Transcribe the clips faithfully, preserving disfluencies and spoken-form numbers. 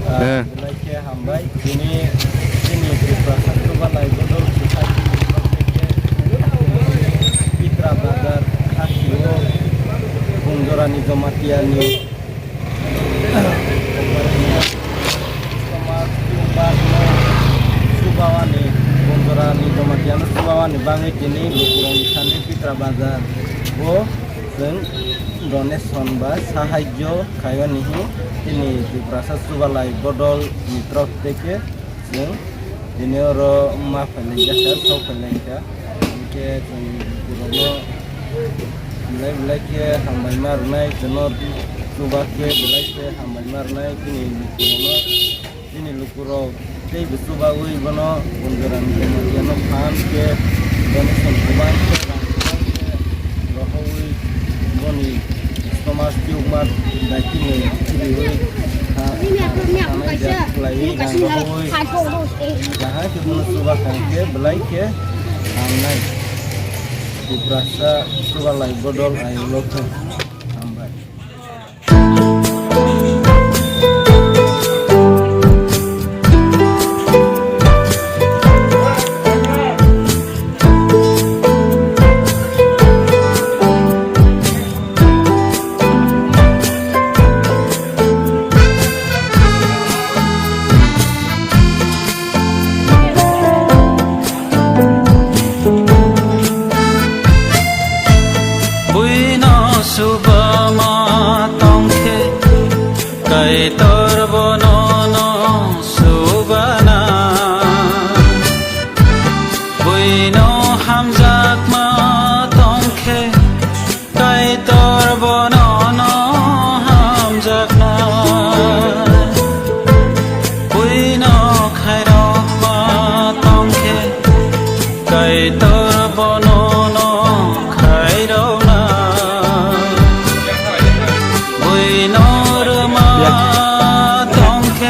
Eh. Belai khe hambai. Tini, tini Tiprasa Chubalai Bodol Society ni pokho theke Pitra Bazar hasteo Bongjorani Jamatia ni Somaj Chubalai no Chubalai ni Bongjorani Jamatia no Chubalai ni bagwi tini lukurokni thani Pitra Bazar o chwng donation ba sahajyo khaiyoni hi tini Tiprasa Chubalai Bodol ni torop theke chwng tini oro ma phailai jakha, sok phailai kha. Hinkhe chwng borokno belai belai khe hambai ma rwnai, chwngno chuba khe belai khe hambai ma rwnai tini borokno. Chini lukurok tei bwswk bagwi bono Bongjorani Jamatia no phan khe donation kwbang khe rang kwbang khe rohorwi boni somaj tiyokma daitino khibiwi kha-, khanai ja khlaiwi rang rohorwi kaham khe bono chuba kaham khe belai khe hamnai. Tiprasa Chubalai Bodol ayulo khe hambai. Buino subama tongkhe, Kaitor bono no subana. Buino hamjakma tongkhe, Kaitor bono no hamjakna. Buino khairokma tongkhe, Kaitor bono no khairokna. Buino rwma tongkhe,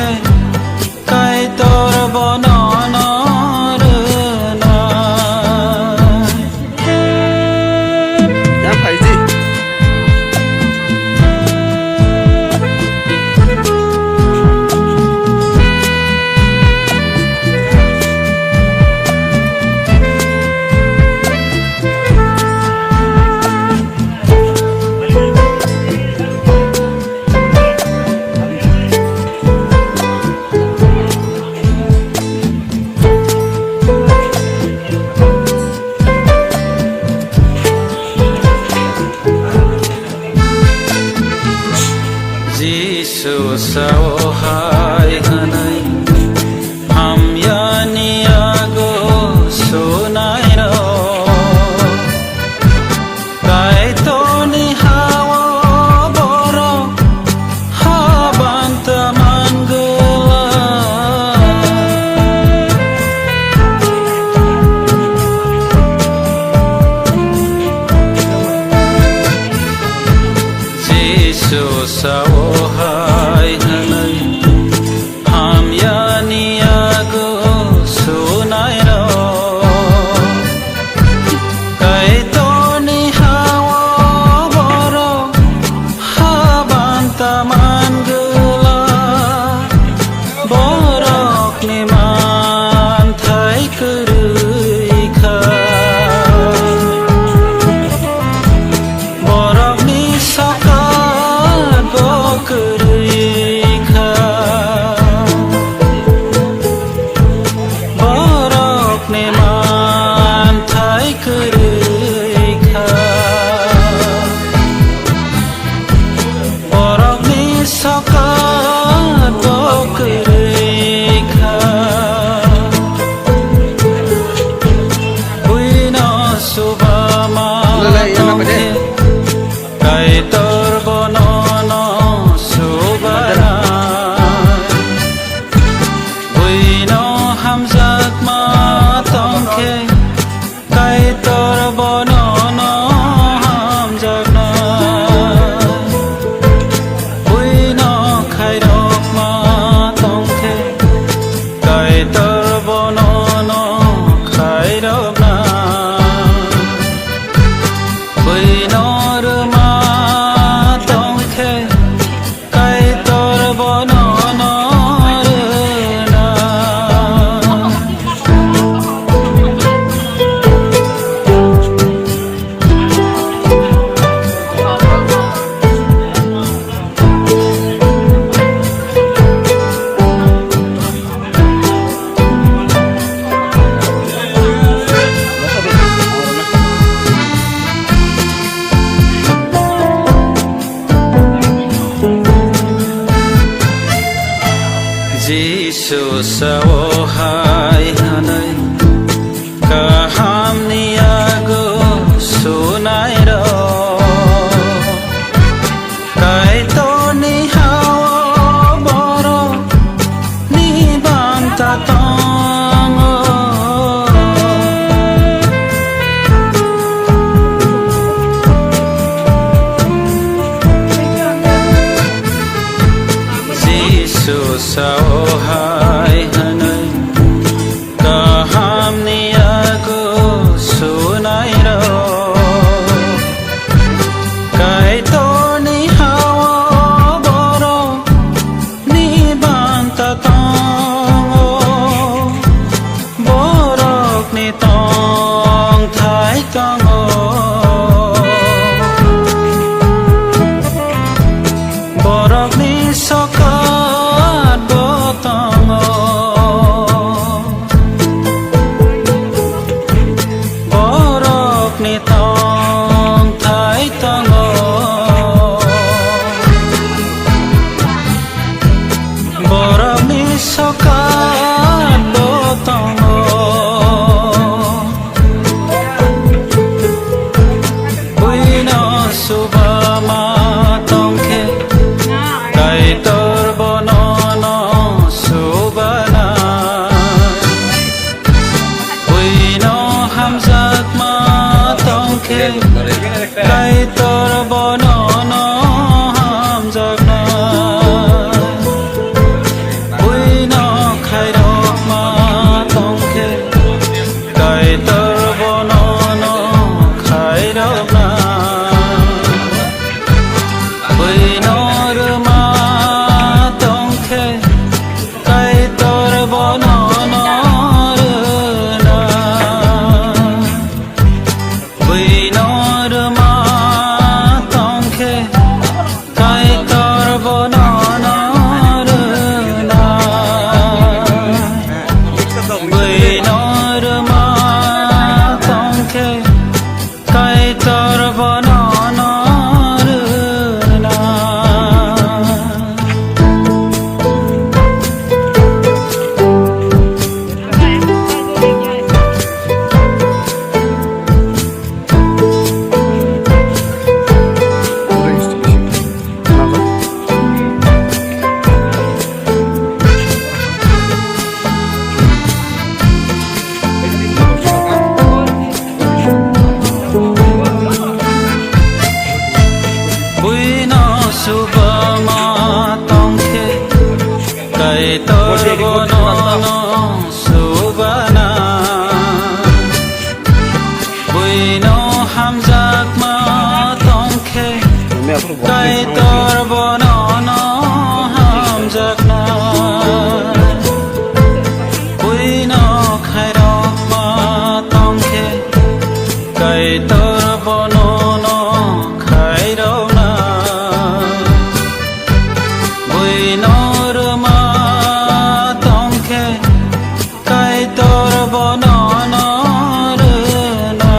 Jisu sao hai hwnwi, kahamni yago sunairok, Kaitorni ha-o borokni banta tongo. Jisu sao hai hwnwi, kahamni yago sunairok, Kaitorni ha-o borokni banta tongo. Borokni tongthai tongo, borokni sokat bo tongo, borokni tongthai tongo. Borokni sokat bo tongo, buino suba ma tongkhe, Kaitor bono no subana. Buino hamjakma tongkhe, Kaitor bono no hamjakna. Buino khairokma tongkhe, Kaitor bono no khairokna. Buino rwma tongkhe, Kaitor bono no rwna. Buino rwma tongkhe, Kaitor bono no rwna. Buino rwma tongkhe, Kaitor bono no rwna. Buino subama tongkhe, Kaitor bono no subana. Buino hamjakma tongkhe, Kaitor bono no hamjakna. Buino khairokma tongkhe, Kaitor bono no khairokna. Buino rwma tongkhe, Kaitor bono no rwna.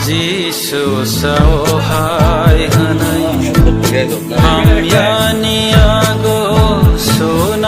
Jisu sao hai hwnwi, hamyani yago sun